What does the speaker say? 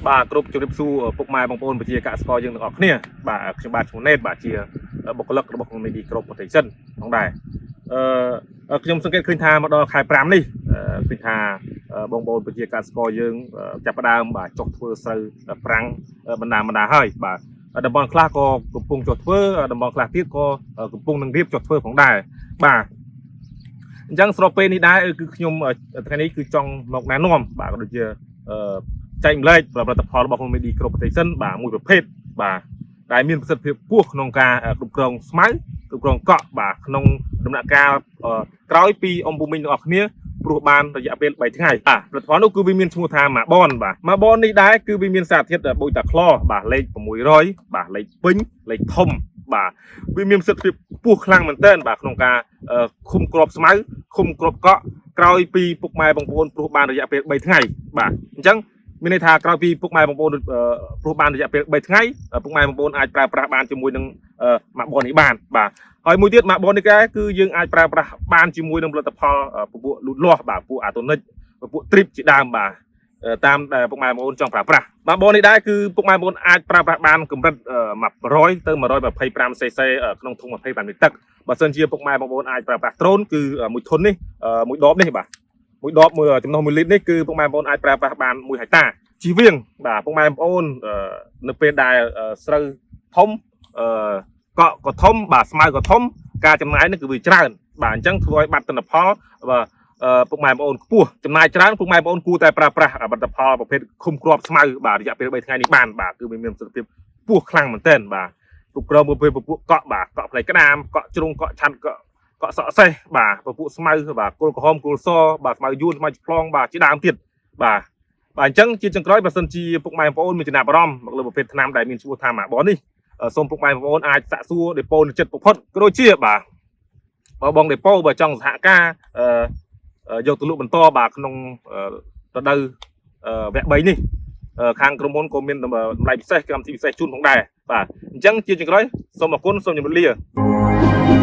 បាទគ្រប់ជម្រាបសួរពុកម៉ែបងប្អូនប្រជាកសិករយើងទាំងអស់គ្នាបាទខ្ញុំបាទឈ្មោះណេតបាទជាបុគ្គលិករបស់ក្រុមហ៊ុន Crop Protection ផងដែរអឺខ្ញុំសង្កេតឃើញថាមកដល់ខែ5នេះឃើញថាបងប្អូនប្រជាកសិករយើងចាប់ផ្ដើមបាទចុះធ្វើស្រូវប្រាំងបណ្ដាបណ្ដាហើយបាទតំបន់ខ្លះក៏កំពុងចុះធ្វើតំបន់ខ្លះទៀតក៏កំពុងនឹងរៀបចុះធ្វើផងដែរបាទអញ្ចឹងស្របពេលនេះដែរគឺខ្ញុំថ្ងៃនេះគឺចង់មកណែនាំបាទក៏ដូចជាអឺ ចែកម្លែកផលិតផលរបស់ក្រុមហ៊ុន Medi Crop Protection បាទមួយប្រភេទបាទដែលមានប្រសិទ្ធភាពខ្ពស់ក្នុងការគ្រប់គ្រងស្មៅគ្រប់គ្រងកក់បាទក្នុងដំណាក់កាលក្រោយពីអំពូមីងទាំងអស់គ្នាព្រោះបានរយៈពេល3ថ្ងៃបាទផលិតផលនោះគឺវាមានឈ្មោះថាម៉ាបនបាទម៉ាបននេះដែរគឺវាមានសារធាតុប៊ុយតាក្លបាទលេខ600បាទលេខពេញលេខធំបាទវាមានប្រសិទ្ធភាពខ្ពស់ខ្លាំងមែនទែនបាទក្នុងការឃុំគ្រាប់ស្មៅឃុំគ្រាប់កក់ក្រោយពីពុកម៉ែបងប្អូនព្រោះបានរយៈពេល3ថ្ងៃបាទអញ្ចឹង មានន័យថាក្រោយពីពុកម៉ែបងប្អូនព្រោះបានរយៈពេល3ថ្ងៃពុកម៉ែបងប្អូនអាចប្រើប្រាស់បានជាមួយនឹងម៉ាក់បននេះបានបាទហើយមួយទៀតម៉ាក់បននេះគឺយើងអាចប្រើប្រាស់បានជាមួយនឹងផលិតផលពពួកលូតលាស់បាទពួកអាតូនិកពពួកទ្រីបជាដើមបាទតាមដែលពុកម៉ែបងប្អូនចង់ប្រើប្រាស់ម៉ាក់បននេះដែរគឺពុកម៉ែបងប្អូនអាចប្រើប្រាស់បានកម្រិត100ទៅ125 cc ក្នុងធុង25លីត្រទឹកបើសិនជាពុកម៉ែបងប្អូនអាចប្រើប្រាស់ដ្រូនគឺមួយធុននេះមួយដបនេះបាទមួយដបមួយចំណុះ1លីត្រនេះគឺពុកម៉ែបងប្អូនអាចប្រើប្រាស់បាន1ហិកតា ជីវៀងបាទពុកម៉ែបងប្អូននៅពេលដែលស្រូវធំអឺកក់ក៏ធំបាទស្មៅក៏ធំការចំណាយនេះគឺវាច្រើនបាទអញ្ចឹងធ្វើឲ្យបាត់ទិន្នផលបាទពុកម៉ែបងប្អូនខ្ពស់ចំណាយច្រើនពុកម៉ែបងប្អូនគួរតែប្រើប្រាស់ផលិតផលប្រភេទឃុំគ្រាប់ស្មៅបាទរយៈពេល3ថ្ងៃនេះបានបាទគឺវាមានប្រសិទ្ធភាពខ្ពស់ខ្លាំងមែនទែនបាទគ្រប់គ្រងប្រភេទពពួកកក់បាទកក់ផ្លែក្តាមកក់ជ្រុងកក់ឆាន់កក់កក់សក់សេះបាទពពួកស្មៅបាទគល់ក្រហមគល់សបាទស្មៅយួនស្មៅឆ្លងបាទជាដើមទៀតបាទ បាទអញ្ចឹងជាចុងក្រោយបើសិនជាពុកម៉ែបងប្អូនមានចំណាប់អារម្មណ៍មកលើប្រភេទថ្នាំដែលមានឈ្មោះថាម៉ាបននេះសូមពុកម៉ែបងប្អូនអាចសាកសួរដេប៉ូនៅចិត្តពុកផុតក៏ដូចជាបាទបើបងដេប៉ូបើចង់សហការអឺយកទៅលក់បន្តបាទក្នុងរដូវវគ្គ3នេះខាងក្រុមហ៊ុនក៏មានតម្លៃពិសេសកម្មវិធីពិសេសជូនផងដែរបាទអញ្ចឹងជាចុងក្រោយសូមអរគុណសូមជម្រាបលា។